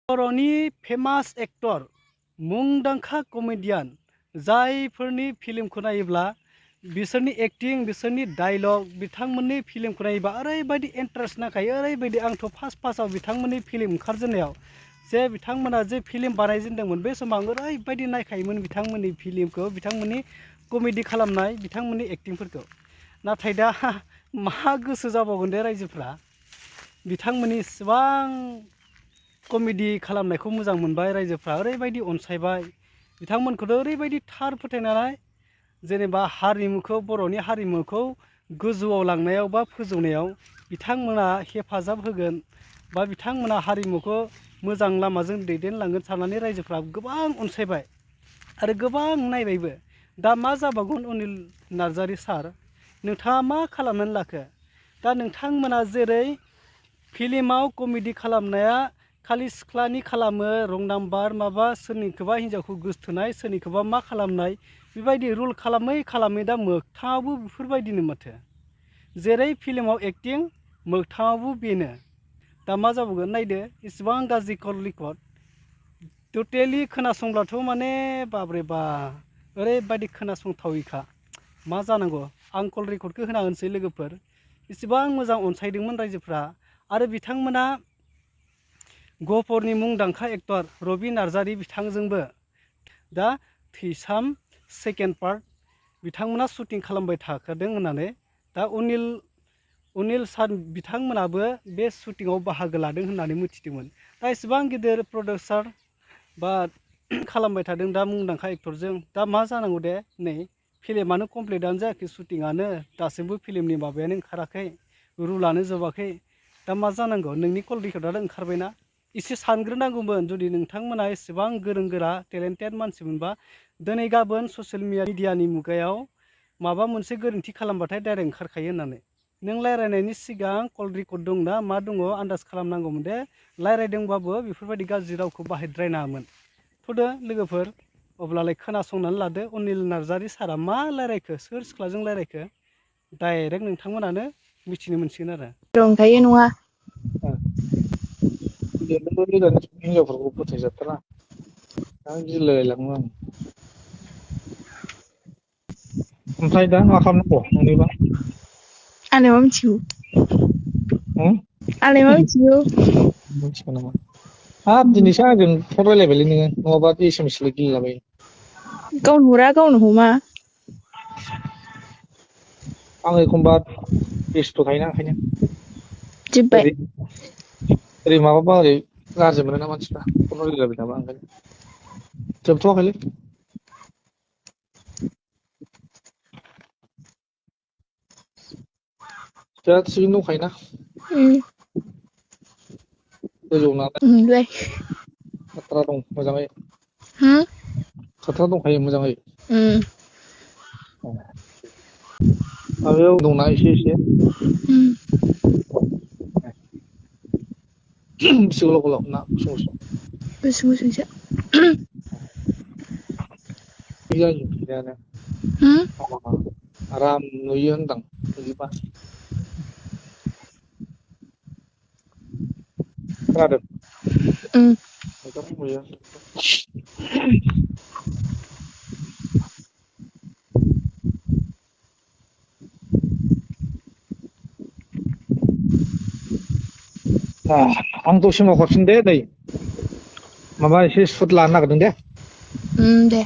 बर'नि famous actor मुंदांखा comedian जायफोरनि फिल्मखौ नायोब्ला बिसोरनि एक्टिं बिसोरनि डायलग बिथांमोननि फिल्मखौ नायोबा ओरैबायदि इन्टारेस्ट नांखायो ओरैबायदि आंथ' फार्स्टआव बिथांमोननि फिल्म ओंखारजेननायाव जे बिथांमोना जे फिल्म बानायजेनदोंमोन बे समाव आं ओरैबायदि नायखायोमोन बिथांमोननि फिल्मखौ बिथांमोननि कमेडि खालामनाय बिथांमोननि एक्टिंफोरखौ नाथाय दा मा गोसो जाबावगोन दे रायजोफ्रा बिथांमोननि इसेबां कमेडि खालामनायखौ मोजां मोनबाय रायजोफ्रा ओरैबायदि अनसायबाय बिथांमोनखौथ' ओरैबायदि थार फोथायनानै जेनेबा हारिमुखौ बर'नि हारिमुखौ गोजौआव लांनायाव बा फोजौनायाव बिथांमोना हेफाजाब होगोन बा बिथांमोना हारिमुखौ मोजां लामाजों दैदेनलांगोन साननानै रायजोफ्रा गोबां अनसायबाय आरो गोबां नायबायबो दा मा जाबावगोन अनिल नार्जारी सार नोंथाङा मा खालामनानै लाखो दा नोंथांमोना जेरै फिल्माव कमेडि खालामनाया खालि सिख्लानि खालामो रं नाम्बार माबा सोरनिखौबा हिन्जावखौ गोसथोनाय सोरनिखौबा मा खालामनाय बेबायदि रुल खालामै दा मोगथाङावबो बेफोरबायदिनो माथो जेरै फिल्माव एक्टिं मोगथाङावबो बेनो दा मा जाबावगोन नायदो इसेबां गाज्रि कल रेकर्ड टटेलि खोनासंब्लाथ' माने बाब्रे बा ओरैबायदि खोनासंथावैखा मा जानांगौ आं कल रेकर्डखौ होना होनोसै लोगोफोर इसेबां मोजां अनसायदोंमोन रायजोफ्रा आरो बिथांमोना गहपुरनि मुंदांखा एक्टर रबि नार्जारी बिथांजोंबो दा थैसाम सेकेन्ड पार्ट बिथांमोना शुटिं खालामबाय थाखादों होननानै दा अनिल सार बिथांमोनाबो बे शुटिंआव बाहागो लादों होननानै मिथिदोंमोन दा इसेबां गिदिर प्रडिउसार बा खालामबाय थादों दा मुंदांखा एक्टरजों दा मा जानांगौ दे नै फिल्मानो कमप्लिटआनो जायाखै शुटिंआनो दासिमबो फिल्मनि माबायानो ओंखाराखै रुलानो जोबाखै दा मा जानांगौ नोंनि कल रेकर्डआनो ओंखारबायना एसे सानग्रोनांगौमोन जुदि नोंथांमोना एसेबां गोरों गोरा टेलेन्टेड मानसिमोनबा दिनै गाबोन ससियेल मिडियानि मुगायाव माबा मोनसे गोरोन्थि खालामबाथाय डाइरेक्ट ओंखारखायो होननानै नों रायज्लायनायनि सिगां कल रेकर्ड दंना मा दङ आन्दाज खालामनांगौमोन दे रायज्लायदोंबाबो बेफोरबायदि गाज्रि रावखौ बाहायद्रायनाङामोन थ'दो लोगोफोर अब्लालाय खोनासंनानै लादो अनिल नार्जारी सारा मा रायज्लायखो सोर सिख्लाजों रायज्लायखो डाइरेक्ट नोंथांमोनानो मिथिनो मोनसिगोन आरो रंखायो नङा हिनजावफोरखौ फोथायजाथारा दा गिलायलाङो आं ओमफ्राय दा मा खालामनांगौ नोंनिबा आंलाय मा मिथिगौ आंलाय मा मिथिगौ मिथिगौ नामा हाब दिनैसो आंजों फन रायलायबायलै नोङो नङाबा एसएमएसल' गेलेलाबायो गावनो हरा गावनो हमा आं एखमबा बेस्थ' थायोना ओंखायनो जोब्बाय ओरै माबाबा ओरै गाज्रि मोनो ना मानसिफ्रा फन रायलायबाय थाबा ओंखायनो जोबथ'वाखैलै दा थिगैनो दंखायोना गोजौ नालाय खाथ्रा दं मोजाङै खाथ्रा दंखायो मोजाङै माबायाव दंना एसे बेसे गोलाव गोलाव ना गुसुं गुसुंसो जायो बिदियानो आराम नुयो होनदां बिदिबा खोनादों मोजां नुयो आं दसे उनाव हरफिन दे नै माबा एसे सुट लानो नागिरदों दे दे